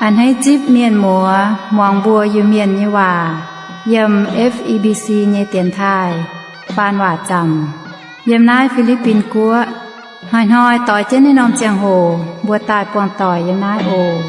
A'hneiv zipv mienh muoz muangx mbuo Iu-Mienh nyei waac yiem F E B C nyei dienx taaih faan waac zaamc yiem naaiv Fi^li^bin Guoqv. Hnoi-hnoi doix jienv naaiv norm ziangh hoc mbuo daaih buangh doic yiem naaiv oc.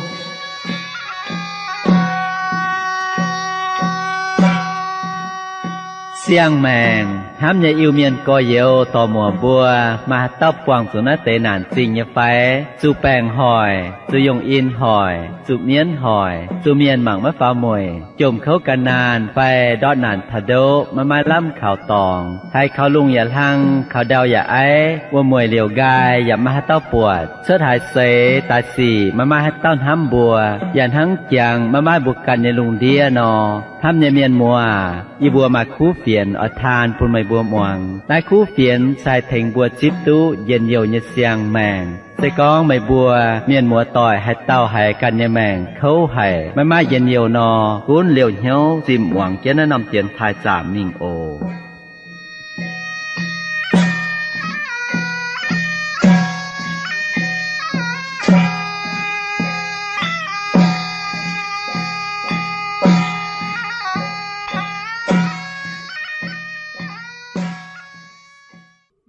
Siang-maengc hnamv nyei Iu-Mienh gorx-youz dorc-muoc mbuo, maaih haaix dauh buangh zuqc naaiv deix naanc zingh nyei fai? Zuqc baengc hoic, zuqc yungh in hoic, zuqc mienv hoic, zuqc mienh mangc maiv faaux mueic, jomc kouv gan naanh fai ndortv naanc taux ndoqv maiv maaih lamh kaux dorngx, haiz kaux lungh yaac hlang, kaux ndau yaac aiv, wuom-mueic liouc nqaai yaac maiv maaih haaix dauh buatc, cuotv haaix seix daaih sic maiv maaih haaix dauh hnamv mbuo, yaac hnangv jangx maiv maaih mbuo ganh nyei lungh ndiev nor. Hnamv nyei mienh muoz, yie mbuo maaih kuv fienx oix taan bun meih mbuo muangx. Naaiv kuv fienx se haih tengx mbuo zipv duqv njien-youh nyei siang-maengc. Se gorngv meih mbuo mienh muoz-doic haaix dauh haiz ganh nyei maengc kouv haic, maiv maaih njien-youh nor, gunv liouh hnyouv zimh muangx jienv naaiv norm dienx taaih zaamc mingh oc.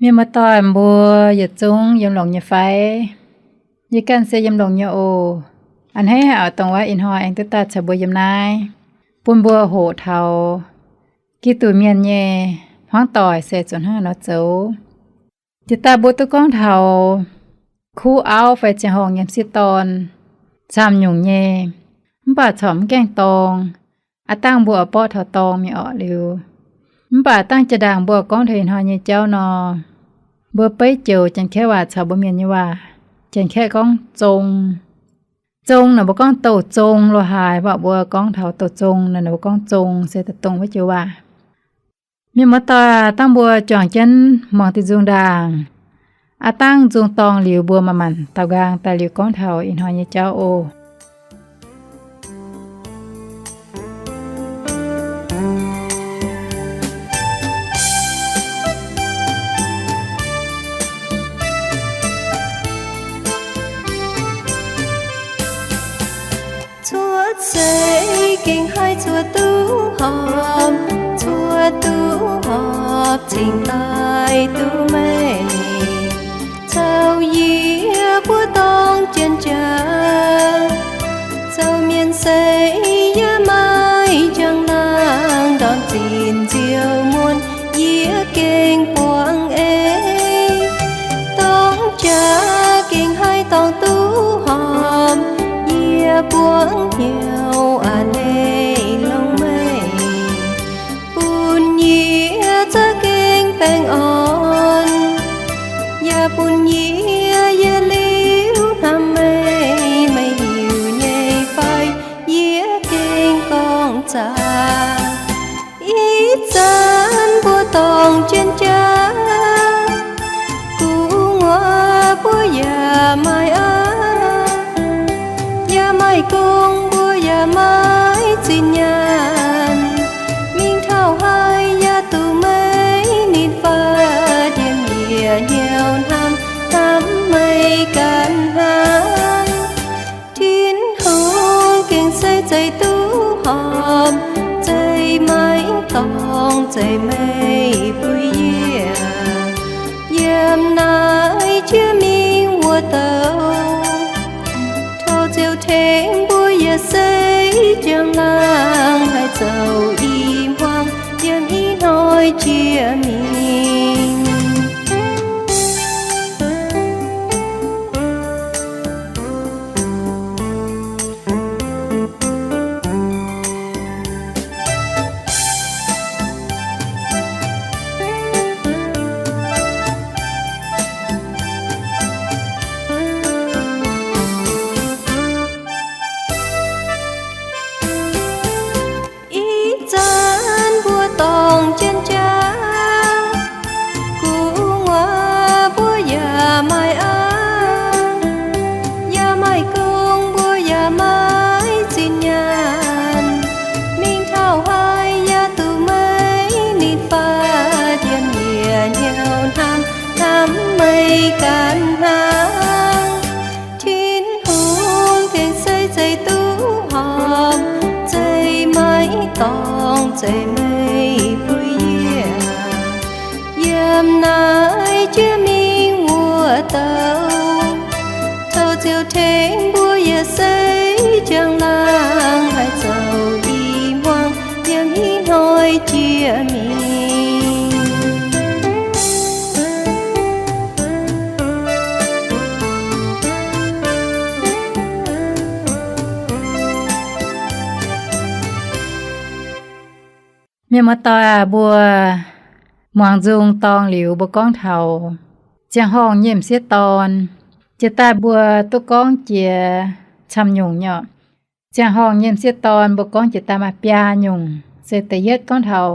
Mienh muoz-doic mbuo yietc zungv yiem longx nyei fai? Yie ganh se yiem longx nyei oc. A'hneiv haic oc, dongh wuov ih hnoi aengx duqv daaih caux mbuo yiem naaiv, bun mbuo hoqc taux Giduc mienh nyei hmuangv doic se zuqc hnangv haaix nor zoux. Jiex daaih mbuo duqv gorngv taux kuv auv fai ziangh horngh nyiemc sieqv dorn camv nyungc nyei, mv baac corc mv gaengh dorng. Aav dangh mbuo oix borqv taux dorng mingh orqc liuz, mv baac dangh jaa-ndaangc mbuo gorngv taux ih hnoi nyei jauv nor, mbuo beiv joux Janx-Kaeqv waac caux mbuo Mienh nyei waac. Janx-Kaeqv gorngv zong. Zong naaic mbuo gorngv douh zong lo haaix, mv baac mbuo gorngv taux douh zong naaic, mbuo gorngv zong se daaih dongh wuov joux waac. Mienh muoz-doic, dangh mbuo juangc jienv muangx diuh nzung ndaangc. Aav dangh nzung dorngh liuz, mbuo manc-manc daaux nqaang daaih liuz gorngv taux ih hnoi nyei jauv oc. Cuotv seix gengh haih cuotv duqv horpc, cuotv duqv horpc cingx daaih duqv meih. Caux yie mbuo dorng jien-jaax, zoux mienh seix yaac maaih njang-laangc, ndorm zinh nziouv muonc yie gengh buangv ei. Dorng jaax gengh haih dorng duqv horpc, yie buangv hnyouv a'hneiv longx meih. Bun yie za'gengh baengh orn, yaac bun yie yietc liuz hnamv meih. Meih hiuv nyei fai? Yie gengh gorngv zaah. Ih zanc mbuo dorng jien-jaax, gu'nguaaz mbuo yaac maaih aqv, yaac maaih gong, mbuo yaac maiv zinh nyaanh. Mingh taux haaix yaac duqv meih nitv fatv, yiem yie hnyouv hnamv, hnamv meih ganh hnangv. Tin-Hungh gengh se zeiz duqv horpc, zeiz maiv dorngx, zeiz meih buix yie. Yiem naaiv jiex mingh wuov douc, tov Ziouv tengx mbuo yaac se njang-laangc haih zoux i hmuangx yiem ih hnoi jiex mingh. Dorng zeiz meih bun yie yiem naaiv jiex mingh wuov douc, tov Ziouv tengx mbuo yietc seix jangx laangh haih zoux i hmuangx yiem ih hnoi jiex mingh. Mienh muoz-doic aac, mbuo muangx nzung dorng liuz mbuo gorngv taux ziangh horngh nyei m'sieqv dorn, jiex daaih mbuo duqv gorngv jiex camv nyungc nyei oc. Ziangh horngh nyei m'sieqv dorn mbuo gorngv jiex daaih maaih biaa nyungc. Se da'yietv gorngv taux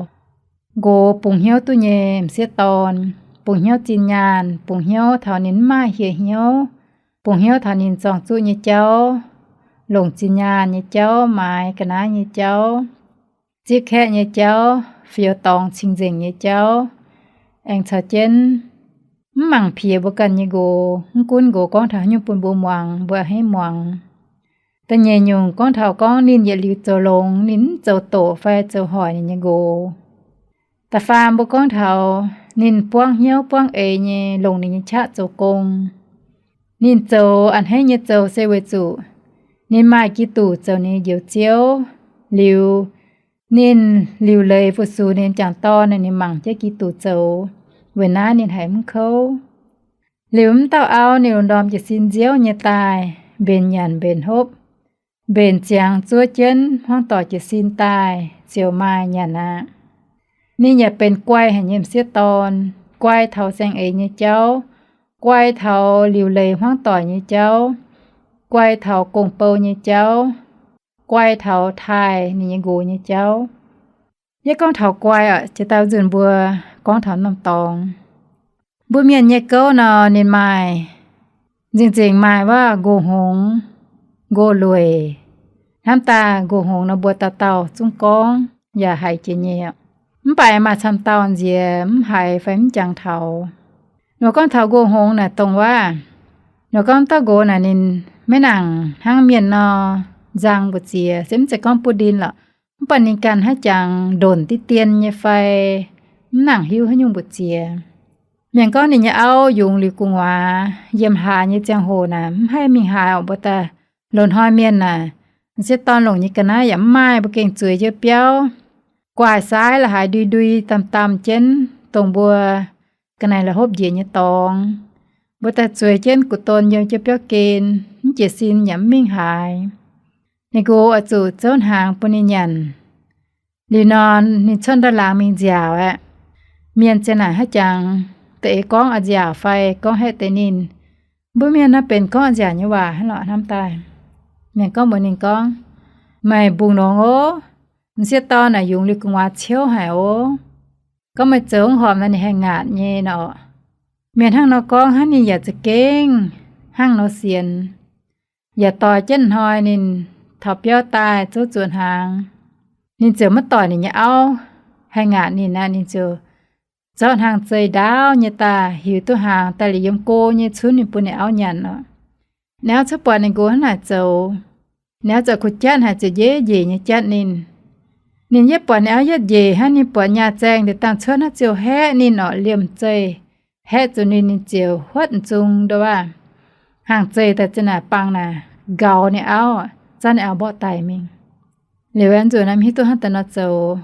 nqox bungx hnyouv duqv nyei m'sieqv dorn, bungx hnyouv zinh nyaanh, bungx hnyouv taux ninh mv maaih hieh hnyouv, bungx hnyouv taux ninh zorng-zuqv nyei jauv, longc zinh nyaanh nyei jauv, maaiz ga'naaiv nyei jauv, zipv kaeqv nyei jauv, fioux dorngx cing-nzengc nyei jauv, aengx caux jienv mv mangc piex mbuo ganh nyei nqox. Mv gunv nqox gorngv taux haaix nyungc bun mbuo muangx, mbuo a'hneiv muangx. Da'nyeic nyungc gorngv taux gorngv ninh yietc liuz zoux longx, ninh mv zoux doqc fai zoux hoic ninh nyei nqox. Da'faam mbuo gorngv taux ninh buangv hnyouv buangv eix nyei longc ninh nyei qaqv zoux gong. Ninh zoux a'hneiv nyei zoux se weic zuqc ninh maaih Giduc zoux ninh nyei Njoux Ziouv. Liuz ninh liuc leiz fu-sux ninh m'jangc dorn, ninh mangc jienv Giduc zoux, weic naaiv ninh haiz mv kouv. Liuz mv dauh auv ninh lungh ndorm jiez sin nziouv nyei daaih, mbenc nyanc mbenc hopv, mbenc ziangx zuov jienv hmuangv doic jiez sin daaih ziouc maaih nyanc aqv. Ninh yaac benx guai haic nyei m'sieqv dorn, guai taux saeng-eix nyei jauv, guai taux liuc leiz hmuangv doic nyei jauv, guai taux gong-bou nyei jauv, guai taux taaih ninh nyei nqox nyei jauv. Yie gorngv taux guai oc, jiex daaih nzunc mbuo gorngv taux norm dorngx. Mbuo mienh nyei gouv nor, ninh maaih, nzengc-nzengc maaih waac nqox hngongx, nqox lueic. Hnamv daaih nqox hngongx nor mbuo dauh dauh zungv gorngv yaac haiz jiex nyei aqv. Mv baac maaih camv dauh nziex mv haiz fai mv jangx taux. Nor gorngv taux nqox hngongx naaic dongh waac, nor gorngv dauh nqox naaic ninh maiv nangc hnangv mienh nor nzang mbu'ziex, se mv zeiz gorngv butv ndin lorqc. Mv baac ninh ganh haiz jangx ndonc diqv dien nyei fai mv nangc hiuv haaix nyungc mbu'ziex. Mienh gorngv ninh nyei auv yungz liuz gu'nguaaz yiem hlaax nyei ziangh hoc naaic mv haih mingh haaix oc. Mbuo daaih loz-hnoi mienh naaic, m'sieqv dorn longc nyei ga'naaiv yaac mv maaih, mbuo gengh zueiz jienv biauv, guaaih saaiv la'haaix ndui-ndui damh-damh jienv dongh mbuo ga'naaiv la'hopv njiec nyei dorngx. Mbuo daaih zueiz jienv gu'don yiem jienv biauv gen, mv jiez sin yaac mv mingh haaix. Ninh nqox oix zuqc zouv hnaangx bun ninh nyanc. Liuz nor ninh cuotv nda'laangz mingh nziaauc aqv. Mienh ziang naaic haaix jangx, da'eix gorngv a'nziaauc fai gorngv haeqv deix ninh. Mbuo mienh naaiv benx gorngv a'nziaauc nyei waac hnangv lorqc. Hnamv daaih, mienh gorngv mbuox ninh gorngv, meih mbungh longx oc. M'sieqv dorn naaic yungz liuz gu'nguaaz ciouv haic oc. Gorngv meih zoux mv horpc nor ninh haih ngaatc nyei nor. Mienh hnangv nor gorngv hnangv, ninh yaac za'gengh hnangv nor sienx. Yaac doix jienv hnoi ninh taux biauv daaih zouv zuoqc hnaangx, ninh ziouc maiv doic ninh nyei auv haih ngaatc ninh aqv. Ninh ziouc zorqv hnaangx zeih ndaauv nyei daaih hiuc duqv hnaangx daaih liuz yiem go nyei cunv ninh bun ninh auv nyanc oc. Ninh auv cuotv buatc ninh nqox hnangv naaic zoux, ninh auv ziouc kuh jatv haic, ziouc njiec njiec nyei jatv ninh. Ninh yietv buatc ninh auv yietv njiec hnangv, ninh buatc nyaah zaeng deix dangh cuotv hnangv, ziouc haeqv ninh oc. Liemh zeih haeqv zuqc ninh, ninh ziouc huotv m'zung nduov waac, hnaangx zeih daaih zinh naaic bang naaic nqaux ninh auv, zanv ninh auv mborqv daic mingh. Liuz aengx nzunc naaiv mv hiuv duqv hnangv daaih nor zoux,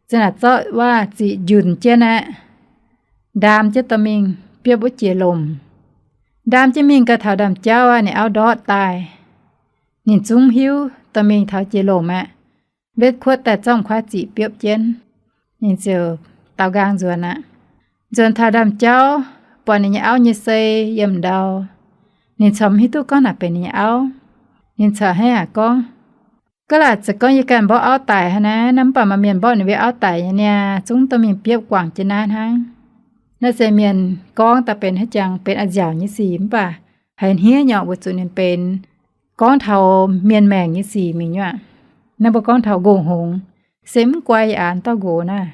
zinh naaic zorqv waac ziqc njunc jienv aqv, ndaam jienv dorh mingh biopv wuov jiex lomc. Ndaam jienv mingh gau taux ndaamv-jauv aqv, ninh auv ndortv daaih. Ninh zungv hiuv dorh mingh taux jiex lomc aqv. Wetv kuotv daaih zorqv m'kuaaiv ziqc biopv jienv. Ninh ziouc daaux nqaang nzuonx aqv. Nzuonx taux ndaamv-jauv, buatc ninh nyei auv nyei sei yiem ndau. Ninh corc mv hiuv duqv gorngv naaic benx ninh nyei auv. Ninh corc hnangv haaix gorngv, Gov laac za'gengh yie ganh mborqv auv daic hnangv naaiv, naaiv mv baac maaih mienh mborqv ninh mbuo auv daic nyei niaa, zungv dorh mingh biopv guangc jienv naaiv hnangv. Naaiv se mienh gorngv daaih benx haaix jangx benx a'nziaauc nyei sic, mv baac haiz hniev nyei oc, weic zuqc ninh benx gorngv taux mienh maengc nyei sic mingh nyei aqv. Naaiv mbuo gorngv taux nqox hngongx, se mv guai yaac a'hneiv dauh nqox naaiv.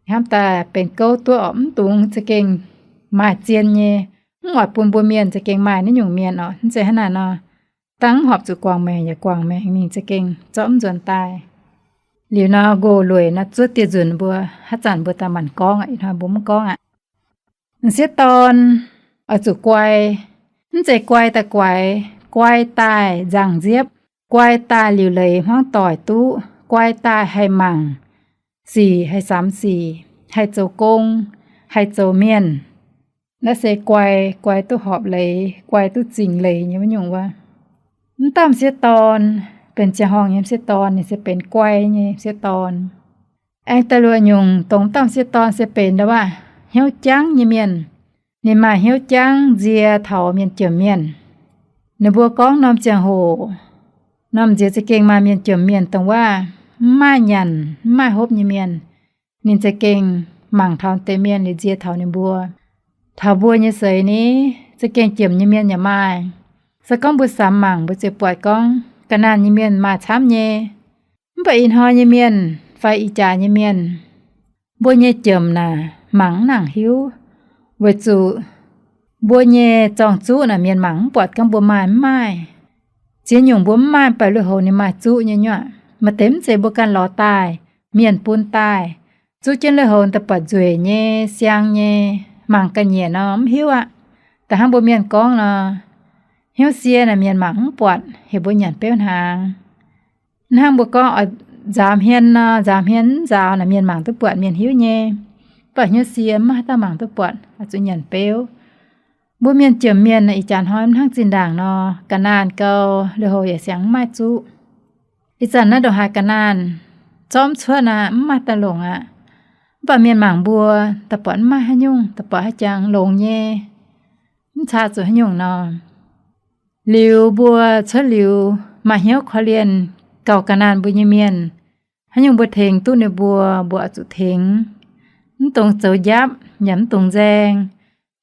Hnamv daaih benx gouv duqv oc, mv dungx za'gengh maaih zien nyei, mv oix bun mbuo mienh za'gengh maaih naaiv nyungc mienh oc. Mv zeiz hnangv naaic nor, dangh mv horpc zuqc guangc maengc yaac guangc maengc mingh za'gengh zorqv mv nzuonx daaih. Liuz nor, nqox lueic nor zuov dieh nzunc mbuo, haaix zanc mbuo daaih manc gorngv aqv, ih hnoi mbuo mv gorngv aqv. M'sieqv dorn oix zuqc guai, mv zeiz guai daaih guaix, guai daaih nzangc nziepv, guai daaih liuc leiz hmuangv doic duqv, guai daaih haih mangc sic, haih samx sic, haih zoux gong, haih zoux mienh. Naaiv se guai, guai duqv horpc leiz, guai duqv zingh leiz nyei wuov nyungc wuov. Mv dauh m'sieqv dorn, benx ziangh horngh nyei m'sieqv dorn, ninh se benx guai nyei m'sieqv dorn. Aengx da'luoqc nyungc dongh mv dauh m'sieqv dorn se benx ndau wuov hnyouv jangv nyei mienh. Ninh maaih hnyouv jangv nzie taux mienh jomc mienh. Ninh mbuo gorngv norm ziangh hoc, norm nziex za'gengh maaih mienh jomc mienh dongh wuov mv maaih nyanc mv maaih hopv nyei mienh, ninh za'gengh mangc taux deix mienh liuz nzie taux ninh mbuo. Taux mbuo nyei seix ni, za'gengh jomc nyei mienh yaac maaih. Se gorngv mbuo samx mangc, mbuo ziouc buatc gorngv ga'naanh nyei mienh maaih camv nyei. Mv baac ih hnoi nyei mienh fai ih jaax nyei mienh, mbuo nyei jomc naaic mangc mv nangc hiuv, weic zuqc mbuo nyei zorng-zuqv naaic mienh mangc mv buatc gorngv mbuo maaih mv maaih. Ziex nyungc mbuo mv maaih, mv baac lui-houx ninh maaih zuqv nyei nyuoqc. Maaih deix mv zeiz mbuo ganh lorz daaih, mienh bun daaih. Zuqv jienv lui-houx daaih buatc nzueic nyei, siang nyei, mangc ga'nyiec nor mv hiuv aqv. Da'hnangv mbuo mienh gorngv nor, hnyouv sie naaic mienh mangc mv buatc, heuc mbuo nyanc beuv hnaangx. Hnangv mbuo gorngv oix nzaaux hmien nor, nzaaux hmien mv nzaaux naaic mienh mangc duqv buatc, mienh hiuv nyei. Mv baac hnyouv sie mv maaih haaix dauh mangc duqv buatc, oix zuqc nyanc beuv. Mbuo mienh jomc mienh naaic ih jaax hnoi mv hnangv zinh ndaangc nor, ga'naanh gau, lui-houx yaac siang mv maaih zuqv. Ih zanc naaiv ndongc haaix ga'naanh zormv cuotv aqv, mv maaih daaih longc aqv. Mv baac mienh mangc mbuo daaih buatc mv maaih haaix nyungc, daaih buatc haaix jangx longx nyei, mv caa zuqc haaix nyungc nor. Liuz mbuo cuotv liuz maaih hnyouv korv-lienh gauh ga'naanh mbuo nyei mienh, haaix nyungc mbuo tengx duqv ninh mbuo, mbuo oix zuqc tengx. Mv dungx zoux njapv yaac mv dungx nzaeng,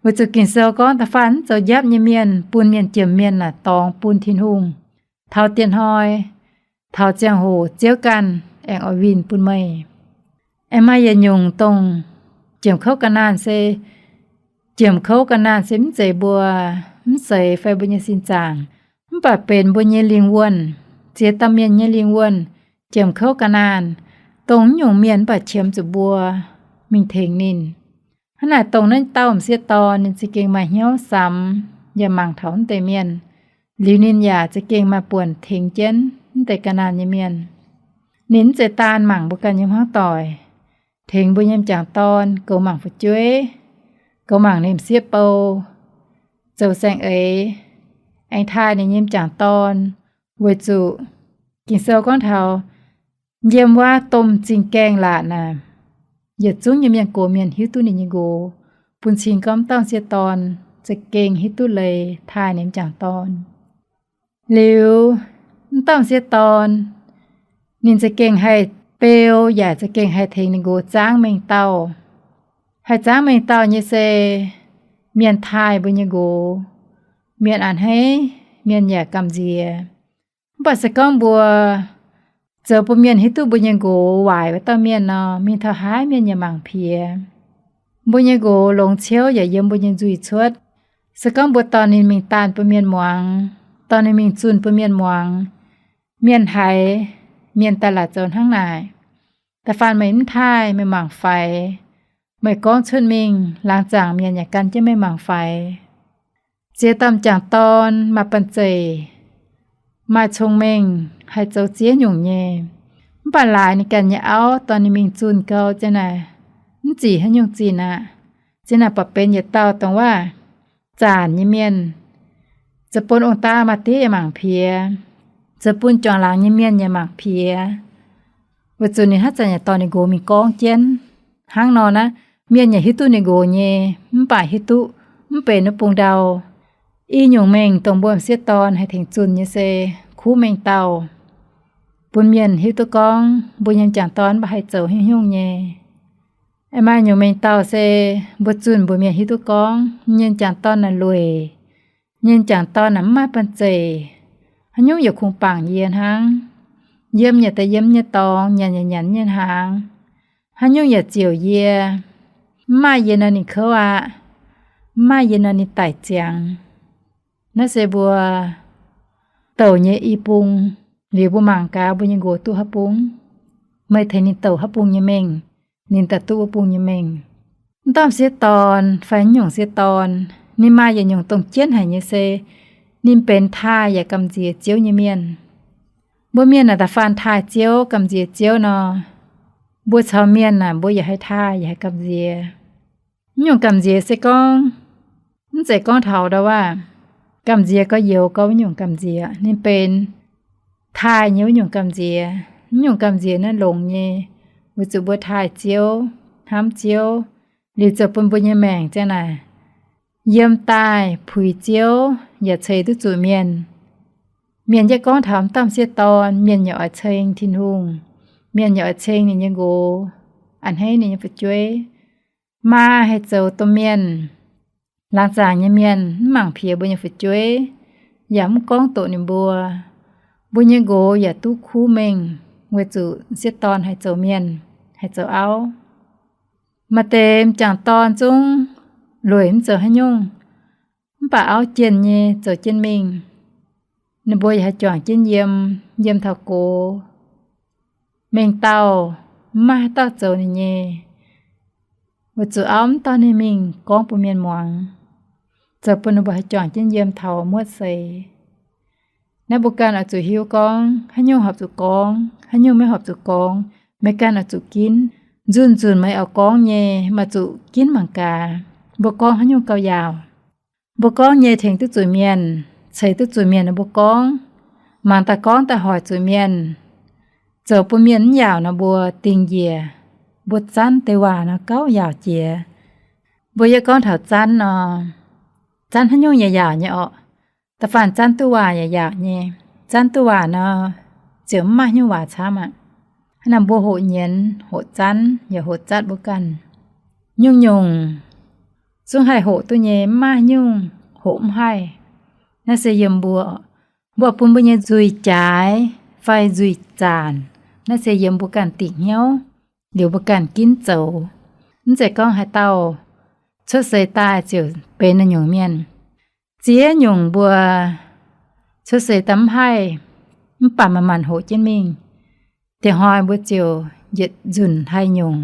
weic zuqc Ging-Sou gorngv da'faanh mv zoux njapv nyei mienh bun mienh jomc mienh naaic dorngx bun Tin-Hungh. Taux dieh hnoi, taux ziangh hoc Ziouv ganh aengx oix winh bun meih. Aengx maaih yietc nyungc dongh jiemc kouv ga'naanh se, jiemc kouv ga'naanh se mv zeiz mbuo mv seix fai mbuo nyei sin zaangc, mv baac benx mbuo nyei lingh wuonh, ziex dauh mienh nyei lingh wuonh jiemc kouv ga'naanh, dongh nyungc mienh mv baac qiemx zuqc mbuo mingh tengx ninh. Hnangv naaic dongh naaiv dauh m'sieqv dorn ninh za'gengh maaih hnyouv samx yaac mangc taux wuov deix mienh, liuz ninh yaac za'gengh maaih buonc tengx jienv wuov deix ga'naanh nyei mienh. Ninh mv zeiz daan mangc mbuo ganh nyei hmuangv doic, tengx mbuo nyei m'jangc dorn goux mangc fu'jueiv, goux mangc ninh m'sieqv bou, zoux saeng-eix, aengx taaih ninh nyei m'jangc dorn, weic zuqc Ging-Sou gorngv taux yiem wuov domh zingh gaengh laatc naaic, yietc zungv nyei mienh gox mienh hiuv duqv ninh nyei nqox, bun cing gorngv dauh m'sieqv dorn za'gengh hiuv duqv leiz taaih ninh m'jangc dorn. Liuz, mv dauh m'sieqv dorn ninh za'gengh haih beu yaac za'gengh haih tengx ninh nqox zaangv mengh dauh. Haih zaangv mengh dauh nyei se mienh taaih mbuo nyei nqox, mienh a'hneiv, mienh yaac gamh nziex. Mv baac se gorngv mbuo zoux bun mienh hiuv duqv mbuo nyei nqox waaic wuov dauh mienh nor, mingh taux haaix mienh yaac mangc piex. Mbuo nyei nqox longx ciouv yaac yiem mbuo nyei nzuih cuotv. Se gorngv mbuo dorh ninh mingh daanh bun mienh muangx, dorh ninh mingh zunh bun mienh muangx, mienh haiz, mienh daaih laaic zoux hnangv naaic. Da'faanh meih mv taaih, meih mangc faix, meih gorngv cuotv mingh, laangz zaangc mienh yaac gan jienv meih mangc faix. Ziex dauh m'jangc dorn maaih banh zeic, maaih cong-mengh, haih zoux ziex nyungc nyei. Mv baac laaix ninh ganh nyei auv dorh ninh mingh zunh gau, zien naaic mv zic haaix nyungc zinh aqv. Zien naaic buatc benx yietc dauh dongh wuov zaanc nyei mienh, zoux bun ong-daa maa-diev yaac mangc piex, zoux bun juangc laangz nyei mienh yaac mangc piex. Weic zuqc ninh haaix zanc yaac dorh ninh nqox mingh gorngv jienv. Hnangv nor naaiv, mienh yaac hiuv duqv ninh nqox nyei, mv baac hiuv duqv mv benx wuov bung ndau. I nyungc mengh dongh mbuo m'sieqv dorn haih tengx zunh nyei se kuv mengh dauh, bun mienh hiuv duqv gorngv mbuo nyei m'jangc dorn mv baac haih zoux haaix nyungc nyei. Aengx maaih nyungc mengh dauh se mbuo zunh mbuox mienh hiuv duqv gorngv nyei m'jangc dorn naaic lueic, nyei m'jangc dorn naaic mv maaih banh zeic, haaix nyungc yaac kungx bangc yie hnangv. Yiem yaac daaih yiem nyei dorngx, nyanc yaac nyanc nyei hnaangx, haaix nyungc yaac ziouc yie, mv maaih yie nor ninh kouv aqv, mv maaih yie nor ninh daic ziangx. Naaiv se mbuo douc nyei i bung. Liuz mbuo mangc gaax mbuo nyei nqox duqv haaix bung. meih tengx ninh douc haaix bung nyei mengh, ninh daaih duqv wuov bung nyei mengh. Mv dauh m'sieqv dorn fai nyungc m'sieqv dorn, ninh maaih yietc nyungc dongh jienv haic nyei se ninh benx taaih yaac gamh nziex Ziouv nyei mienh. Mbuo mienh naaic da'faanh taaih Ziouv, gamh nziex Ziouv nor, mbuo caux mienh naaic mbuo yaac haih taaih yaac haih gamh nziex. Mv nyungc gamh nziex se gorngv, mv zeiz gorngv taux ndau waac gamh nziex gorx-youz gorx wuov nyungc gamh nziex, ninh benx taaih nyei wuov nyungc gamh nziex. Mv nyungc gamh nziex naaiv longx nyei, weic zuqc mbuo taaih Ziouv, hnamv Ziouv, liuz ziouc bun mbuo nyei maengc ziang naaic yiem daaih puix Ziouv yaac ceix duqv zuqc mienh. Mienh yaac gorngv taux mv dauh m'sieqv dorn, mienh yaac oix ceng Tin-Hungh, mienh yaac oix ceng ninh nyei nqox, a'hneiv ninh nyei fu'jueiv. Maa haih zoux domh mienh, laangz zaangc nyei mienh mv mangc piex mbuo nyei fu'jueiv, yaac mv gorngv doqc ninh mbuo. Mbuo nyei nqox yaac duqv kuv mengh weic zuqc m'sieqv dorn haih zoux mienh, haih zoux auv. Maaih deix m'jangc dorn zungv lueic mv zoux haaix nyungc, mv baac auv jienh nyei zoux jienv mingh. Ninh mbuo yaac haih juangc jienv yiem, yiem taux gox mengh dauh, mv maaih haaix dauh zoux ninh nyei, weic zuqc auv mv dorh ninh mingh gorngv bun mienh muangx, zoux bun ninh mbuo haih juangc jienv yiem taux muotv seix. Naaiv mbuo ganh oix zuqc hiuv gorngv haaix nyungc horpc zuqc gorngv, haaix nyungc maiv horpc zuqc gorngv, meih ganh oix zuqc ginv. Nzunc-nzunc meih oix gorngv nyei, maaih zuqc ginv mangc gaax mbuo gorngv haaix nyungc gauh yaauc. Mbuo gorngv nyei tengx duqv zuqc mienh, ceix duqv zuqc mienh nor mbuo gorngv, mangc daaih gorngv daaih hoic zuqc mienh, zoux bun mienh mv yaauc nor mbuo dingh njiec, mbuo zanv deix waac nor gauh yaauc jiex. Mbuo yie gorngv taux zanv nor, zanv haaix nyungc yaac yaauc nyei orqc. Da'faanh zanv duqv waac yaac yaauc nyei. Zanv duqv waac nor, ziouc mv maaih haaix nyungc waac camv aqv. Hnangv naaic mbuo hoqc nyienz, hoqc zanv, yaac hoqc zatv mbuo ganh. Nyungc-nyungc zungv haih hoqc duqv nyei, mv maaih haaix nyungc hoqc mv haih. Naaiv se yiem mbuo, mbuo bun mbuo nyei nzuih jaaix fai nzuih zaanc, naaiv se yiem mbuo ganh dingc hnyouv, liuz mbuo ganh ginv zoux. Mv zeiz gorngv haaix dauh cuotv seix daaih ziouc benx naaiv nyungc mienh. Ziex nyungc mbuo cuotv seix daaih mv haih, mv baac manc-manc hoqc jienv mingh. Dingc hnoi mbuo ziouc yietc nzunc haih nyungc.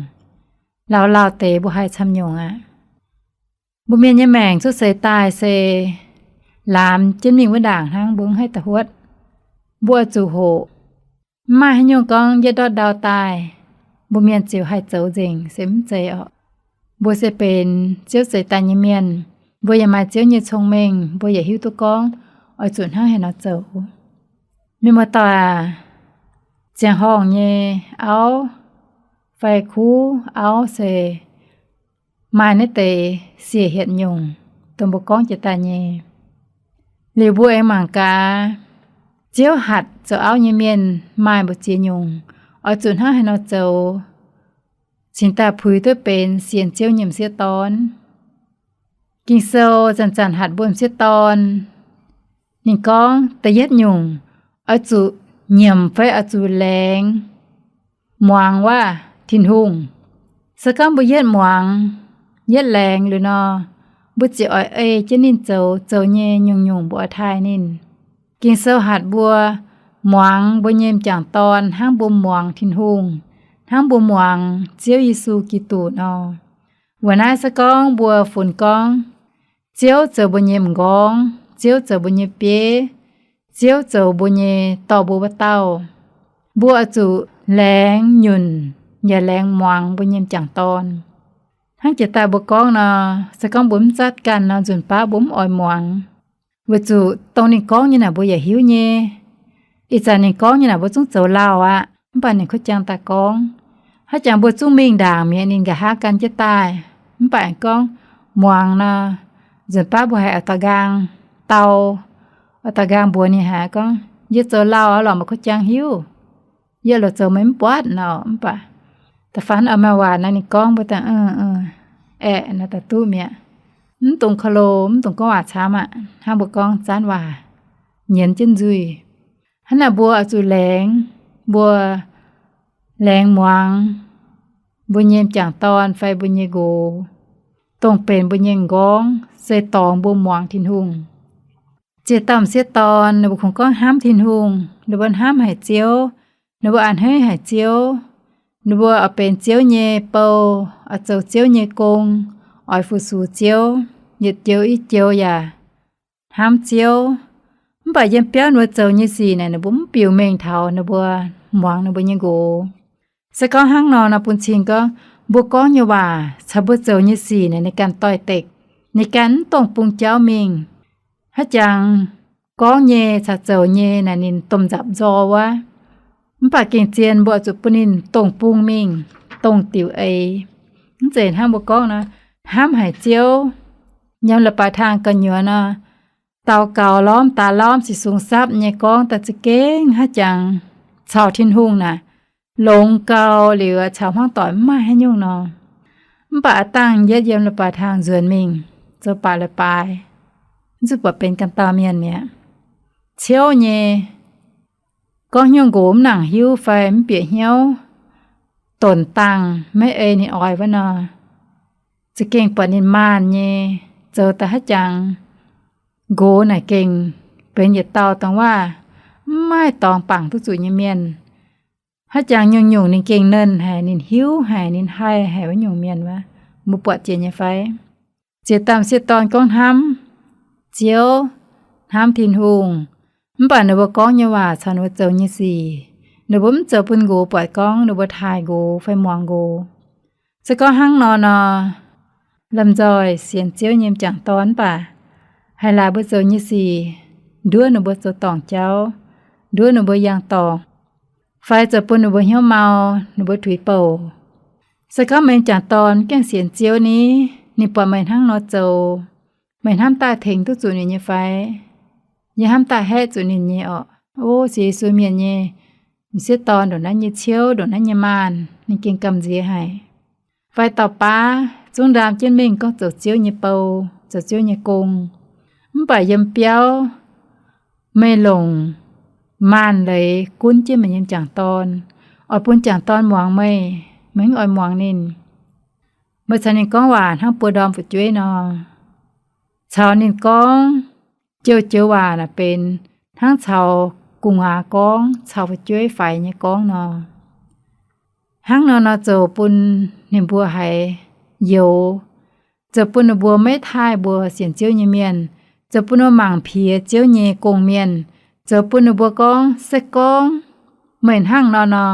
Lauh lauh deix mbuo haih camv nyungc aqv. Mbuo mienh nyei maengc cuotv seix daaih se laamz jienv mingh wuov ndaangc hnangv, mbuo mv haih da'huotv. Mbuo oix zuqc hoqc. Mv maaih haaix nyungc gorngv yietv ndortv ndau daaih, mbuo mienh ziouc haih zoux nzengc, se mv zeiz orqc. Mbuo se benx Ziouv zeix daaih nyei mienh, mbuo yaac maaih Ziouv nyei cong-mengh, mbuo yaac hiuv duqv gorngv oix zuqc hnangv haaix nor zoux. Mienh muoz-doic aac, ziangh horngh nyei auv fai kuv auv se maaih naaiv deix siec hietc nyungc, dongh mbuo gorngv jiex daaih nyei. Liuz mbuo aengx mangc gaax, Ziouv hatc zoux auv nyei mienh maaih mbu'ziex nyungc, oix zuqc hnangv haaix nor zoux cingx daaih puix duqv benx sienx Ziouv nyei m'sieqv dorn. Ging-Sou zanc-zanc hatc mbuo m'sieqv dorn. Ninh gorngv da'yietv nyungc, oix zuqc nyiemc fai oix zuqc laengz muangx waac Tin-Hungh. Se gorngv mbuo yietv muangx, yietv laengz liuz nor, mbuo ziouc oix ei jienv ninh zoux, zoux nyei nyungc-nyungc mbuo oix taaih ninh. Ging-Sou hatc mbuo muangx mbuo nyei m'jangc dorn hnangv mbuo muangx Tin-Hungh, hnangv mbuo muangx Ziouv Yesu Giduc nor. Weic naaiv se gorngv mbuo funx gorngv Ziouv zoux mbuo nyei m'nqorngv, Ziouv zoux mbuo nyei bieiv, Ziouv zoux mbuo nyei dorh mbuo wuov dauh, mbuo oix zuqc laengz nyunc yaac laengz muangx mbuo nyei m'jangc dorn. Hnangv jiex daaih mbuo gorngv nor, se gorngv mbuo mv zatv ganh nor, nzunc baav mbuo mv oix muangx. Weic zuqc dongh ninh gorngv nyei naaic mbuo yaac hiuv nyei. Ih zanc ninh gorngv nyei naaic mbuo zungv zoux lauh aqv, mv baac ninh kuv jangx daaih gorngv. Haaix jangx mbuo zungv mingh ndaangc mi'aqv, ninh nqa'haav gan jienv daaih. Mv baac gorngv muangx nor, nzunc baav mbuo haiz oix daux nqaang dau, oix daux nqaang mbuox ninh haic gorngv, yie zoux lauh aqv lorqc, meih kuv jangx hiuv. Yie loc zoux meih mv buatc nor. Mv baac da'faanh oix maaih waac nor, ninh gorngv mbuo daaih, aeqv, nor daaih duqv mi'aqv. Mv dungx korv-loh, mv dungx gorngv waac camv aqv. Hnangv mbuo gorngv zanv waac, nyienz jienv nzuih. Hnangv naaic mbuo oix zuqc laengz, mbuo laengz muangx mbuo nyei m'jangc dorn fai mbuo nyei nqox, dongh benx mbuo nyei m'nqorngv se dorngx mbuo muangx Tin-Hungh. Ziex dauh m'sieqv dorn ninh mbuo kungx gorngv hnamv Tin-Hungh, ninh mbuo hnamv haic Ziouv, ninh mbuo a'hneiv haic Ziouv, Ninh mbuo oix benx Ziouv nyei bou, oix zoux Ziouv nyei gong, oix fu-sux Ziouv, yietc joux i joux yaac hnamv Ziouv. Mv baac yiem biauv ninh mbuo zoux nyei sic naaic, ninh mbuo mv biux mengh taux ninh mbuo muangx ninh mbuo nyei nqox. Se gorngv hnangv nor nor, bun cing gorngv mbuo gorngv nyei waac caux mbuo zoux nyei sic naaic ninh ganh doix-dekc, ninh ganh mv dongh bung jauv mingh. Haaix jangx gorngv nyei caux zoux nyei naaic ninh domh nzapc nzor wuov. Mv baac gengh zien mbuo oix zuqc bun ninh dongh bung mingh, dongh diuc eix. Mv zeiz hnangv mbuo gorngv nor, hnamv haic Ziouv, yiem leiz-baaix tang gu'nyuoz nor, daux gaux lormh daaih lormh, sic sung sapv nyei gorngv daaih za'gengh haaix jangx caux Tin-Hungh naaic longx gau liuz, caux hmuangv doic mv maaih haaix nyungc nor. Mv baac aav dangh yietv yiem leiz-baaix tang nzuonx mingh zoux baac leiz-baaix, mv zuqc buatc benx ganh dauh mienh mi'aqv. Ciouv nyei, gorngv hnyouv nqox mv nangc hiuv fai mv bieqc hnyouv, donc dangh maiv ei ninh oix wuov nor, za'gengh buatc ninh maanh nyei, zoux daaih haaix jangx nqox naaic gengh benx yietc dauh dongh waac mv maaih dorngx bangc duqv zuqc nyei mienh. Haaix jangx nyungc-nyungc ninh gengh nernh haic, ninh hiuv haic, ninh haih haic wuov nyungc mienh wuov, mbuo buatc jiex nyei fai? Ziex dauh m'sieqv dorn gorngv hnamv Ziouv, hnamv Tin-Hungh, mv baac ninh mbuo gorngv nyei waac caux ninh mbuo zoux nyei sic, ninh mbuo mv zoux bun nqox buatc gorngv ninh mbuo taaih nqox fai muangx nqox. Se gorngv hnangv nor nor, lomh nzoih sienx Ziouv nyei m'jangc dorn mv baac haih laaix mbuo zoux nyei sic nduov ninh mbuo zoux dorngc jauv, nduov ninh mbuo yangh dorngc, fai zoux bun ninh mbuo hnyouv mau, ninh mbuo tuix bouc. Se gorngv meih m'jangc dorn gaengh sienx Ziouv ni, ninh buatc meih hnangv nor zoux, meih hnamv daaih tengx duqv zuqc ninh nyei fai? Yie hnamv daaih haeqv zuqc ninh nyei orqc. O, sienx Yesu mienh nyei m'sieqv dorn ndongc naaiv nyei ciouv, ndongc naaiv nyei maanh, ninh gengh gamh nziex haic. Fai dauh baav zungv ndaam jienv mingh gorngv zoux Ziouv nyei bou, zoux Ziouv nyei gong. Mv baac yiem biauv meih longc maanh leiz gunv jienv meih nyei m'jangc dorn, oix bun m'jangc dorn muangx meih, meih mv oix muangx ninh. Meih caux ninh gorngv waac hnangv buo ndorm fu'jueiv nor, caux ninh gorngv joux-joux waac naaic benx hnangv caux gu'nguaaz gorngv, caux fu'jueiv faix nyei gorngv nor. Hnangv nor nor zoux bun ninh mbuo haiz youx, zoux bun ninh mbuo maiv taaih mbuo sienx Ziouv nyei mienh, zoux bun ninh mbuo mangc piex Ziouv nyei gong-mienh, zoux bun ninh mbuo gorngv, se gorngv meih hnangv nor nor,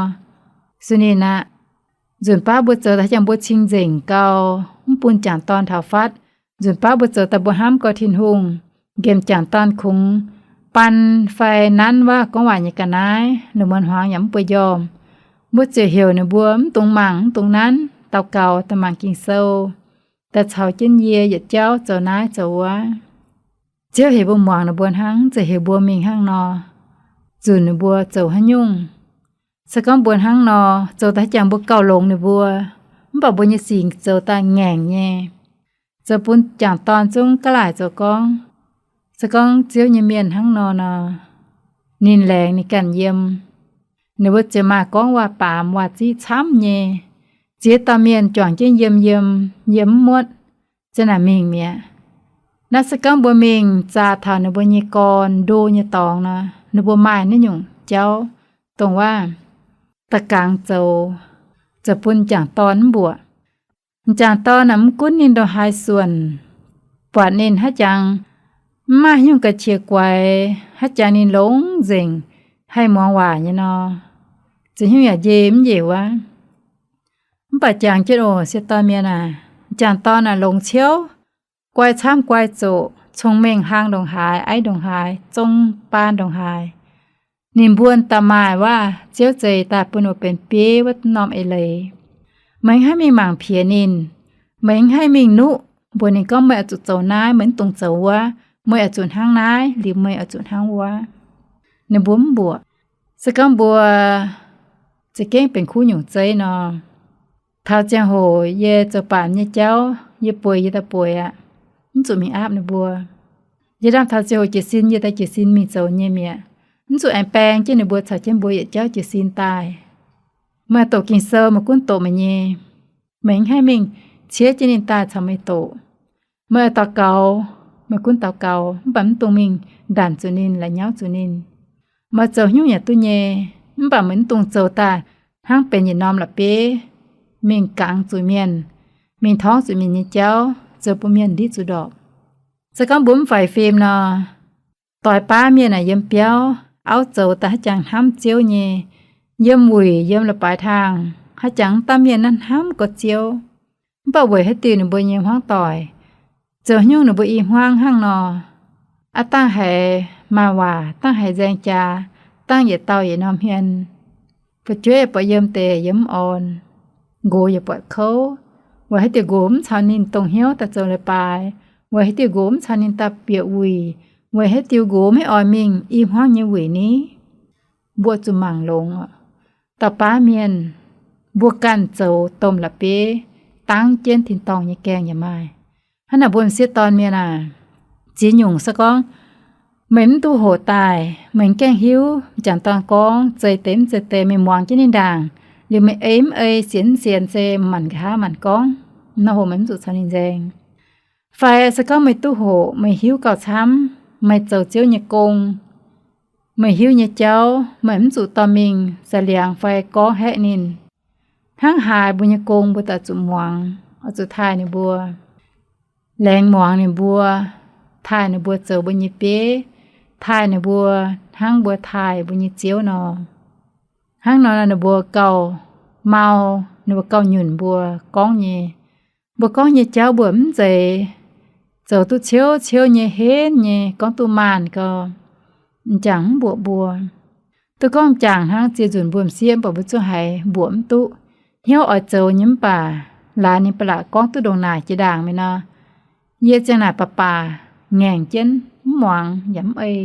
su'nin aqv. Nzunc baav mbuo zoux daaih jangx mbuo cing-nzengc gau, mv bun m'jangc dorn taux fatv. Nzunc baav mbuo zoux daaih mbuo hnamv gau Tin-Hungh, nqemh m'jangc dorn kungx baan fai nanv waac gorngv waac nyei ga'naaiv, lungh muonz hmuangx yaac mv bueix njormh. Mbuo ziouc heuc ninh mbuo mv dungx mangc, mv dungx nanv, daux gaux, daaih mangc Ging-Sou, daaih caux jienv yie yietc jauv zoux naaiv zoux wuov. Ziouv heuc mbuo muangx ninh mbuo hnangv, ziouc heuc mbuo mingh hnangv nor, zunc ninh mbuo zoux haaix nyungc. Se gorngv mbuo hnangv nor zoux daaih jangx mbuo gauh longx ninh mbuo, mv baac mbuo nyei sic zoux daaih ngaengc nyei, zoux bun m'jangc dorn zungv ga'laaic zoux gorngv. Se gorngv Ziouv nyei mienh hnangv nor nor, ninh laengz ninh ganh yiem. Ninh mbuo ziouc maaih gorngv waac-baamz waac-ziqv camv nyei. Ziex dauh mienh juangc jienv yiem yiem, yiem mv muotv, ziouc naaic mingh mi'aqv. Naaiv se gorngv mbuo mingh zaah taux ninh mbuo nyei gorn ndo nyei dorngx nor, ninh mbuo maaih naaiv nyungc jauv dongh waac da'gangx zoux, zoux bun m'jangc dorn mv mbuoqc. M'jangc dorn naaic mv gunv ninh ndongc haaix suonc, buatc ninh haaix jangx mv maaih haaix nyungc ga'qiex guaix, haaix jangx ninh longx nzengc, haih muangx waac nyei nor, za'hnyungv yaac njeih mv njiec wuov. Mv baac jangx jienv oc, sieqv dorn mienh aac, m'jangc dorn naaic longx ciouv, guai camv guai zoqc, cong-mengh hlang ndongc haaix, aiv ndongc haaix, zong baan ndongc haaix. Ninh mbuo daaih maaih waac-ziouv zeix daaih bun ninh mbuo benx bieiv wuov norm eix leiz. Meih mv haih mingh mangc piex ninh. Meih mv haih mingh nuqv mbuox ninh gorngv meih oix zuqc zoux naaiv, meih mv dungx zoux wuov, meih oix zuqc hnangv naaiv liuz meih oix zuqc hnangv wuov. Ninh mbuo mv mbuoqc. Se gorngv mbuo za'gengh benx kuv nyungc zeiv nor, taux ziangh hoc yie zoux baamz nyei jauv, yie bueix yie daaih bueix aqv, mv zuqc mingh aapv ninh mbuo. Yie ndaam taux ziangh hoc jiez sin yie daaih jiez sin mingh zoux nyei mi'aqv. Mv zuqc aengx baeng jienv ninh mbuo caux jienv mbuo yietc jauv jiez sin daaih. Meih doqc Ging-Sou meih gunv doqc meih nyei. Meih mv haih mingh ciev jienv ninh daaih caux meih doqc. Meih oix daux gaux, meih gunv daux gaux, mv baac mv dungx mingh ndanc zuqc ninh, la'nyauv zuqc ninh. Meih zoux haaix nyungc yaac duqv nyei, mv baac meih mv dungx zoux daaih hnangv benx yietc norm la'bieiv mingh gangx zuqc mienh, mingh torngv zuqc mienh nyei jauv, zoux bun mienh ndiqv zuqc ndorpc. Se gorngv mbuo mv faix fim nor, doix baav mienh aah, yiem biauv auv zoux daaih haaix jangx hnamv Ziouv nyei, yiem wuic yiem la'baaix hlaang haaix jangx mv daaih mienh naaiv hnamv gorx Ziouv. Mv baac weic haaix diuc ninh mbuo nyei hmuangv doic, zoux haaix nyungc ninh mbuo i hmuangv hnangv nor, aav dangh haiz maaih waac, dangh haiz nzaeng jaax, dangh yietc dauh yietc norm hmien, fu'jueiv yaac buatc yiem deix yiem mv orn, nqox yaac buatc kouv, weic haaix diuc nqox mv caux ninh dongh hnyouv daaih zoux leiz-baaix, weic haaix diuc nqox mv caux ninh daaih bieqc wuic, weic haaix diuc nqox maiv oix mingh i hmuangv nyei wuic ni? Mbuo zuqc mangc longx oc. Doix baav mienh, mbuo ganh zoux domh la'bieiv dangv jienv tin-dorngh nyei gaengh yaac maaih. Hnangv naaic mbuo m'sieqv dorn mienh aah, ziex nyungc se gorngv meih mv duqv hoqc daaih, meih mv gaengh hiuv m'jangc dorn gorngv zeiz deix mv zeiz deix, meih muangx jienv ninh ndaangc, liuz meih ei mv ei, sienx mv sienx, se maanc nqa'haav maanc gorngv, nor hoc meih mv zuqc caux ninh nzaeng. Fai se gorngv meih duqv hoqc, meih hiuv gauh camv, meih zoux Ziouv nyei gong, meih hiuv nyei jauv, meih mv zuqc dorh mingh saic liangx fai gorngv haeqv ninh. Hnangv haaix mbuo nyei gong mbuo daaih zuqc muangx, oix zuqc taaih ninh mbuo, laengz muangx ninh mbuo, taaih ninh mbuo zoux mbuo nyei bieiv, taaih ninh mbuo hnangv mbuo taaih mbuo nyei Ziouv nor. Hnangv nor ninh mbuo gauh mau, ninh mbuo gauh nyunc mbuo gorngv nyei. Mbuo gorngv nyei jauv mbuo mv zeiz zoux duqv ciouv ciouv nyei, henv nyei, gorngv duqv maanh gau, m'jangc mv mbuoqc mbuo. Duqv gorngv m'jangc hnangv, ziex nzunc mbuo m'sieqv mv baac mbuo zungv haiz mbuoqc mv duqv. Hnyouv oix zoux nyei mv baac laaix ninh ba'laqc gorngv duqv ndongc naaic jiex ndaangc mingh nor, yie ziang naaic baac baac ngaengc jienv mv muangx yaac mv ei,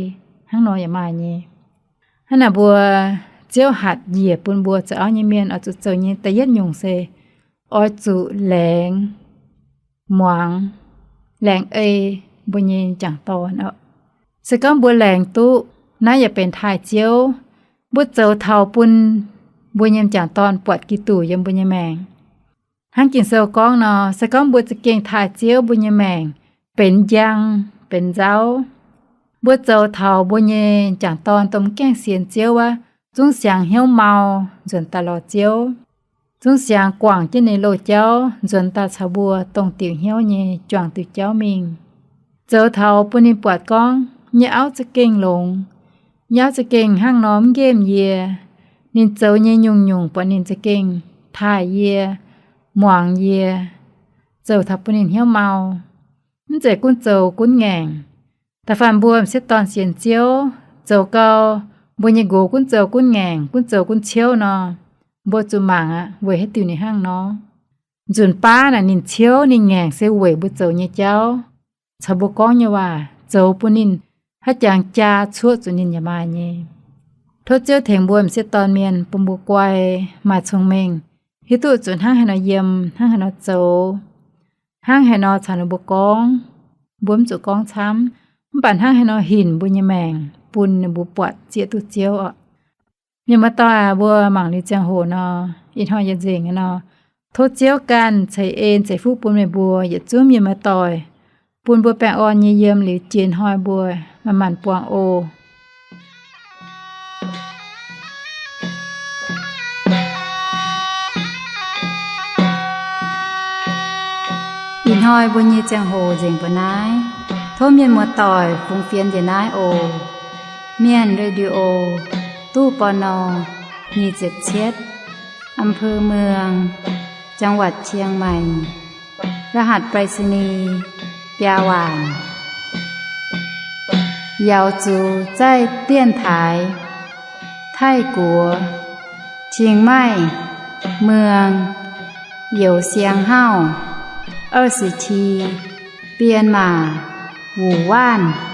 hnangv nor yaac maaih nyei. Hnangv naaic mbuo, Ziouv hatc njiec bun mbuo zoux auv nyei mienh oix zuqc zoux nyei da'yietv nyungc se oix zuqc laengz muangx, laengz ei mbuo nyei m'jangc dorn oc. Se gorngv mbuo laengz duqv, naaiv yaac benx taaih Ziouv. Mbuo zoux taux bun mbuo nyei m'jangc dorn buatc Giduc yiem mbuo nyei maengc. Hnangv Ging-Sou gorngv nor, se gorngv mbuo za'gengh taaih Ziouv, mbuo nyei maengc benx njang, benx nzauv. Mbuo zoux taux mbuo nyei m'jangc dorn dongh mv gaengh sienx Ziouv wuov, zungv siangx hnyouv mau, nzuonx daaih lorz Ziouv. Zungv siangx guangc jienv ninh loz-jauv, nzuonx daaih caux mbuo dongh diuc hnyouv nyei juangc diuc jauv mingh. Zoux taux bun ninh buatc gorngv nyei auv za'gengh longx, nyei auv za'gengh hnangv nor mv nqemh yie. Ninh zoux nyei nyungc-nyungc buatc ninh za'gengh taaih yie, muangx yie, zoux taux bun ninh hnyouv mau. Mv zeiz gunv zoux gunv ngaengc. Da'faanh mbuo m'sieqv dorn sienx Ziouv, zoux gau, mbuo nyei nqox gunv zoux gunv ngaengc, gunv zoux gunv ciouv nor, mbuo zuqc mangc aqv, weic haaix diuc ninh hnangv nor. Nzunc baav naaic ninh ciouv ninh ngaengc se weic mbuo zoux nyei jauv caux mbuo gorngv nyei waac zoux bun ninh haaix jangx jaa cuoqv zuqc ninh yaac maaih nyei. Tov Ziouv tengx mbuo m'sieqv dorn mienh bun mbuo guai, maaih cong-mengh, hiuv duqv zuqc hnangv haaix nor yiem, hnangv haaix nor zoux, hnangv haaix nor caux ninh mbuo gorngv. Mbuo mv zuqc gorngv camv, mv baac hnangv haaix nor hinc mbuo nyei maengc bun ninh mbuo buatc zieqv duqv Ziouv oc. Mienh muoz-doic aac, mbuo mangc liuz ziangh hoc nor, ih hnoi yaac nzengc nor, tov Ziouv ganh ceix en ceix fuqv bun meih mbuo yietc zungv mienh muoz-doic, bun mbuo baengh orn nyei yiem liuz jiex hnoi mbuo manc-manc buangh oc. Ih hnoi mbuo nyei ziangh hoc nzengc mbuo naaiv. Tov mienh muoz-doic fungx fienx njiec naaiv oc. Mienh Radio, ตู้ ปณ. nyic ziepc cietv, อำเภอเมือง จังหวัดเชียงใหม่ รหัสไปรษณีย์ biaa waanc. 瑶族在电台 Taiv-Guoqv, Chiang Mai, Muang, Youz Siang Hauv, 二十七, Bienh Maac, Wuc Waanv.